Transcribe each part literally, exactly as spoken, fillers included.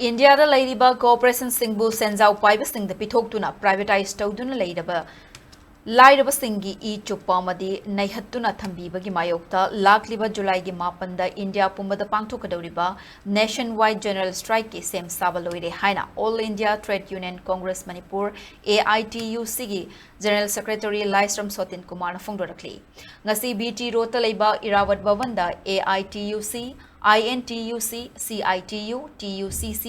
ꯏꯟꯗꯤꯌꯥꯗ ꯂꯩꯔꯤꯕ ꯀꯣꯔꯄꯣꯔꯦꯁꯟꯁꯤꯡꯕꯨ ꯁꯦꯟꯖꯥꯎ ꯄꯥꯏꯕꯁꯤꯡꯗ ꯄꯤꯊꯣꯛꯇꯨꯅ ꯄ꯭ꯔꯥꯏꯚꯦꯇꯥꯏꯖ ꯇꯧꯗꯨꯅ ꯂꯩꯔꯕ ꯂꯥꯏꯔꯕꯁꯤꯡꯒꯤ ꯏ ꯆꯨꯞꯄ ꯑꯃꯗꯤ ꯅꯩꯍꯠꯇꯨꯅ ꯊꯝꯕꯤꯕꯒꯤ ꯃꯥꯌꯣꯛꯇ ꯂꯥꯛꯂꯤꯕ ꯖꯨꯂꯥꯏꯒꯤ ꯃꯥꯄꯟꯗ ꯏꯟꯗꯤꯌꯥ ꯄꯨꯝꯕꯗ ꯄꯥꯡꯊꯣꯛꯀꯗꯧꯔꯤꯕ Nationwide General Strikeꯀꯤ ꯁꯦꯝ ꯁꯥꯕ ꯂꯣꯏꯔꯦ ꯍꯥꯏꯅ All India Trade Union Congress Manipur, AITUCꯒꯤ General Secretary ꯂꯥꯏꯁ꯭ꯔꯝ ꯁꯣꯇꯤꯟ ꯀꯨꯃꯥꯔꯅ ꯐꯣꯡꯗꯣꯔꯛꯂꯤ꯫ ꯉꯁꯤ ꯕꯤ ꯇꯤ ꯔꯣꯗꯇ ꯂꯩꯕ ꯏꯔꯥꯋꯠ ꯚꯕꯟꯗ AITUC, INTUC, CITU, TUCC,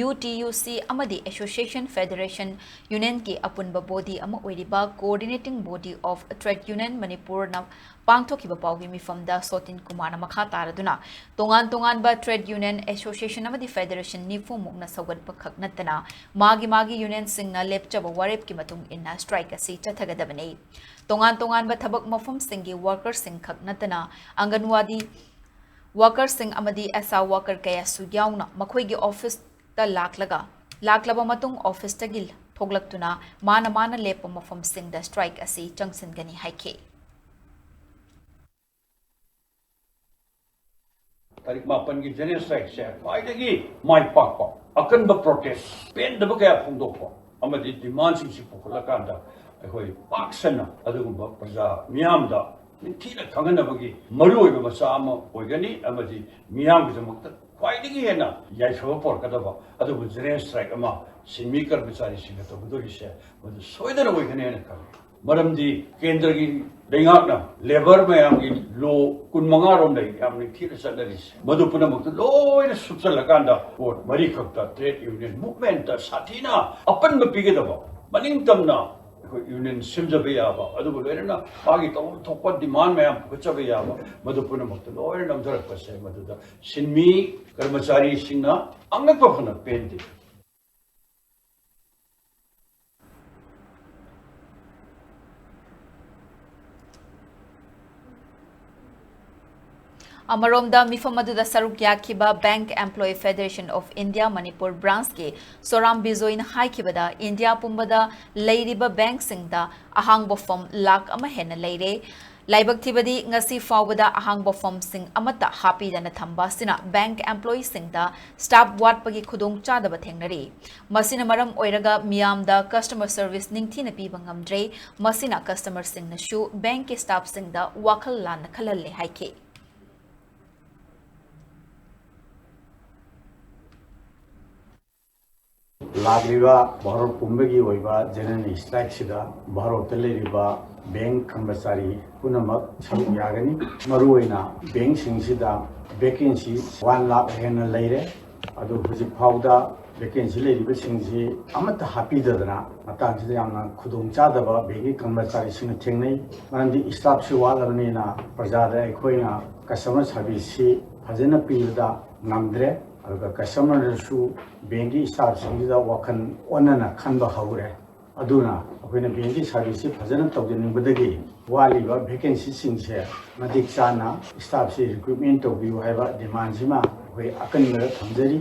UTUC ꯑꯃꯗꯤ Association Federation Unionꯒꯤ ꯑꯄꯨꯟꯕ body ꯑꯃ ꯑꯣꯏꯔꯤꯕ Coordinating Body of Trade Union ꯃꯅꯤꯄꯨꯔꯅ ꯄꯥꯡꯊꯣꯛꯈꯤꯕ ꯄꯥꯎꯒꯤ ꯃꯤꯐꯝꯗ ꯁꯣꯇꯤꯟ ꯀꯨꯃꯥꯔꯅ ꯃꯈꯥ ꯇꯥꯔꯗꯨꯅ, ꯇꯣꯉꯥꯟ ꯇꯣꯉꯥꯟꯕ trade union, association ꯑꯃꯗꯤ federation ꯅꯤꯐꯨ ꯃꯨꯛꯅ ꯁꯧꯒꯠꯄ ꯈꯛ ꯅꯠꯇꯅ ꯃꯥꯒꯤ ꯃꯥꯒꯤ unionꯁꯤꯡꯅ ꯂꯦꯞꯆꯕ ꯋꯥꯔꯦꯞꯀꯤ ꯃꯇꯨꯡ ꯏꯟꯅ strike ꯑꯁꯤ ꯆꯠꯊꯒꯗꯕꯅꯤ꯫ ꯇꯣꯉꯥꯟ ꯇꯣꯉꯥꯟꯕ ꯊꯕꯛ ꯃꯐꯝꯁꯤꯡꯒꯤ workerꯁꯤꯡ ꯈꯛ ꯅꯠꯇꯅ ꯑꯪꯒꯟꯋꯥꯗꯤ workerꯁꯤꯡ ꯑꯃꯗꯤ ASHA worker ꯀꯌꯥꯁꯨ ꯌꯥꯎꯅ ꯃꯈꯣꯏꯒꯤ officeꯇ ꯂꯥꯛꯂꯒ, ꯂꯥꯛꯂꯕ ꯃꯇꯨꯡ officeꯇꯒꯤ ꯊꯣꯛꯂꯛꯇꯨꯅ ꯃꯥꯅ ꯃꯥꯅ ꯂꯦꯞꯄ ꯃꯐꯝꯁꯤꯡꯗ strike ꯑꯁꯤ ꯆꯪꯁꯤꯟꯒꯅꯤ ꯍꯥꯏꯈꯤ꯫ ꯇꯥꯔꯤꯛ ꯃꯥꯄꯟꯒꯤ General Strikeꯁꯦ ꯈ꯭ꯋꯥꯏꯗꯒꯤ ꯃꯥꯏ ꯄꯥꯛꯄ, ꯑꯀꯟꯕ protest, ꯄꯦꯟꯗꯕ ꯀꯌꯥ ꯐꯣꯡꯗꯣꯛꯄ ꯑꯃꯗꯤ demandꯁꯤꯡꯁꯤ ꯄꯨꯈꯠꯂꯀꯥꯟꯗ ꯑꯩꯈꯣꯏ ꯄꯥꯛ ꯁꯟꯅ ꯑꯗꯨꯒꯨꯝꯕ ꯄ꯭ꯔꯖꯥ ꯃꯤꯌꯥꯝꯗ ꯅꯤꯡꯊꯤꯅ ꯈꯪꯍꯟꯅꯕꯒꯤ ꯃꯔꯨꯑꯣꯏꯕ ꯃꯆꯥꯛ ꯑꯃ ꯑꯣꯏꯒꯅꯤ ꯑꯃꯗꯤ ꯃꯤꯌꯥꯝꯒꯤꯗꯃꯛꯇ ꯈ꯭ꯋꯥꯏꯗꯒꯤ ꯍꯦꯟꯅ ꯌꯥꯏꯐꯕ ꯄꯨꯔꯛꯀꯗꯕ ꯑꯗꯨꯒꯨꯝꯕ General Strike ꯑꯃ ꯁꯤꯟꯃꯤ ꯀꯔꯃꯆꯥꯔꯤꯁꯤꯡꯅ ꯇꯧꯒꯗꯧꯔꯤꯁꯦ ꯃꯗꯨ ꯁꯣꯏꯗꯅ ꯑꯣꯏꯒꯅꯤ ꯍꯥꯏꯅ ꯈꯜꯂꯤ꯫ ꯃꯔꯝꯗꯤ ꯀꯦꯟꯗ꯭ꯔꯒꯤ ꯂꯩꯉꯥꯛꯅ labour ꯃꯌꯥꯝꯒꯤ law ꯀꯨꯟꯃꯉꯥ ꯔꯣꯝ ꯂꯩ, ꯌꯥꯝ ꯅꯤꯡꯊꯤꯅ ꯆꯠꯅꯔꯤꯁꯦ꯫ ꯃꯗꯨ ꯄꯨꯝꯅꯃꯛꯇꯨ ꯂꯣꯏꯅ ꯁꯨꯞꯆꯜꯂꯀꯥꯟꯗ ꯄꯣꯠ ꯃꯔꯤꯈꯛꯇ trade union movementꯇ ꯁꯥꯊꯤꯅ ꯑꯄꯟꯕ ꯄꯤꯒꯗꯕ, ꯃꯅꯤꯡ ꯇꯝꯅ ꯑꯩꯈꯣꯏ union ꯁꯦꯝꯖꯕ ꯌꯥꯕ, ꯑꯗꯨꯒ ꯂꯣꯏꯅꯅ ꯃꯥꯒꯤ ꯇꯧꯐꯝ ꯊꯣꯛꯄ demand ꯃꯌꯥꯝ ꯄꯨꯈꯠꯆꯕ ꯌꯥꯕ, ꯃꯗꯨ ꯄꯨꯝꯅꯃꯛꯇ ꯂꯣꯏꯅ ꯅꯝꯊꯔꯛꯄꯁꯦ, ꯃꯗꯨꯗ ꯁꯤꯟꯃꯤ ꯀꯔꯃꯆꯥꯔꯤꯁꯤꯡꯅ ꯑꯉꯛꯄ ꯐꯅ ꯄꯦꯟꯗꯦ꯫ ꯑꯃꯔꯣꯝꯗ, ꯃꯤꯐꯝ ꯑꯗꯨꯗ ꯁꯔꯨꯛ ꯌꯥꯈꯤꯕ Bank Employee Federation of India Manipur branchꯀꯤ ꯁꯣꯔꯥꯝ ꯕꯤꯖꯣꯏꯅ ꯍꯥꯏꯈꯤꯕꯗ, ꯏꯟꯗꯤꯌꯥ ꯄꯨꯝꯕꯗ ꯂꯩꯔꯤꯕ bankꯁꯤꯡꯗ ꯑꯍꯥꯡꯕ firm ꯂꯥꯈ ꯑꯃ ꯍꯦꯟꯅ ꯂꯩꯔꯦ꯫ ꯂꯥꯏꯕꯛ ꯊꯤꯕꯗꯤ, ꯉꯁꯤ ꯐꯥꯎꯕꯗ ꯑꯍꯥꯡꯕ ꯐꯣꯝꯁꯤꯡ ꯑꯃꯠꯇ ꯍꯥꯞꯄꯤꯗꯅ ꯊꯝꯕ ꯑꯁꯤꯅ ꯕꯦꯡꯛ ꯑꯦꯝꯄ꯭ꯂꯣꯌꯤꯁꯤꯡꯗ ꯁ꯭ꯇꯥꯐ ꯋꯥꯠꯄꯒꯤ ꯈꯨꯗꯣꯡꯆꯥꯗꯕ ꯊꯦꯡꯅꯔꯤ꯫ ꯃꯁꯤꯅ ꯃꯔꯝ ꯑꯣꯏꯔꯒ ꯃꯤꯌꯥꯝꯗ ꯀꯁꯇꯃꯔ ꯁꯔꯚꯤꯁ ꯅꯤꯡꯊꯤꯅ ꯄꯤꯕ ꯉꯝꯗ꯭ꯔꯦ꯫ ꯃꯁꯤꯅ ꯀꯁꯇꯃꯔꯁꯤꯡꯅꯁꯨ ꯕꯦꯡꯛꯀꯤ ꯁ꯭ꯇꯥꯐꯁꯤꯡꯗ ꯋꯥꯈꯜ ꯂꯥꯟꯅ ꯈꯜꯍꯜꯂꯦ ꯍꯥꯏꯈꯤ꯫ ꯂꯥꯛꯂꯤꯕ ꯚꯥꯔꯠ ꯄꯨꯝꯕꯒꯤ ꯑꯣꯏꯕ ꯖꯦꯅꯔꯦꯜ ꯁ꯭ꯇ꯭ꯔꯥꯏꯛꯁꯤꯗ ꯚꯥꯔꯠꯇ ꯂꯩꯔꯤꯕ ꯕꯦꯡꯛ ꯀꯔꯃꯆꯥꯔꯤ ꯄꯨꯝꯅꯃꯛ ꯁꯔꯨꯛ ꯌꯥꯒꯅꯤ꯫ ꯃꯔꯨꯑꯣꯏꯅ ꯕꯦꯡꯛꯁꯤꯡꯁꯤꯗ ꯚꯦꯀꯦꯟꯁꯤ ꯋꯥꯟ ꯂꯥꯈ ꯍꯦꯟꯅ ꯂꯩꯔꯦ꯫ ꯑꯗꯨ ꯍꯧꯖꯤꯛ ꯐꯥꯎꯗ ꯚꯦꯀꯦꯟꯁꯤ ꯂꯩꯔꯤꯕꯁꯤꯡꯁꯤ ꯑꯃꯠꯇ ꯍꯥꯞꯄꯤꯗꯗꯅ ꯃꯇꯥꯡꯁꯤꯗ ꯌꯥꯝꯅ ꯈꯨꯗꯣꯡꯆꯥꯗꯕ ꯕꯦꯡꯛꯀꯤ ꯀꯔꯃꯆꯥꯔꯤꯁꯤꯡꯅ ꯊꯦꯡꯅꯩ꯫ ꯃꯔꯝꯗꯤ ꯁ꯭ꯇꯥꯐꯁꯤ ꯋꯥꯠꯂꯕꯅꯤꯅ ꯄ꯭ꯔꯖꯥꯗ ꯑꯩꯈꯣꯏꯅ ꯀꯁꯇꯃꯔ ꯁꯥꯔꯚꯤꯁꯁꯤ ꯐꯖꯅ ꯄꯤꯕꯗ ꯉꯝꯗ꯭ꯔꯦ꯫ ꯑꯗꯨꯒ ꯀꯁꯇꯃꯔꯅꯁꯨ ꯕꯦꯡꯛꯀꯤ ꯁ꯭ꯇꯥꯐꯁꯤꯡꯁꯤꯗ ꯋꯥꯈꯜ ꯑꯣꯟꯅꯅ ꯈꯟꯕ ꯍꯧꯔꯦ꯫ ꯑꯗꯨꯅ ꯑꯩꯈꯣꯏꯅ ꯕꯦꯡꯛꯀꯤ ꯁꯥꯔꯚꯤꯁꯁꯤ ꯐꯖꯅ ꯇꯧꯖꯅꯤꯡꯕꯗꯒꯤ ꯋꯥꯠꯂꯤꯕ ꯚꯦꯀꯦꯟꯁꯤꯁꯤꯡꯁꯦ ꯃꯇꯤꯛ ꯆꯥꯅ ꯁ꯭ꯇꯥꯐꯁꯤ ꯔꯤꯀ꯭ꯔꯨꯠꯃꯦꯟ ꯇꯧꯕꯤꯌꯨ ꯍꯥꯏꯕ ꯗꯤꯃꯥꯟꯁꯤꯃ ꯑꯩꯈꯣꯏ ꯑꯀꯟꯕꯗ ꯊꯝꯖꯔꯤ꯫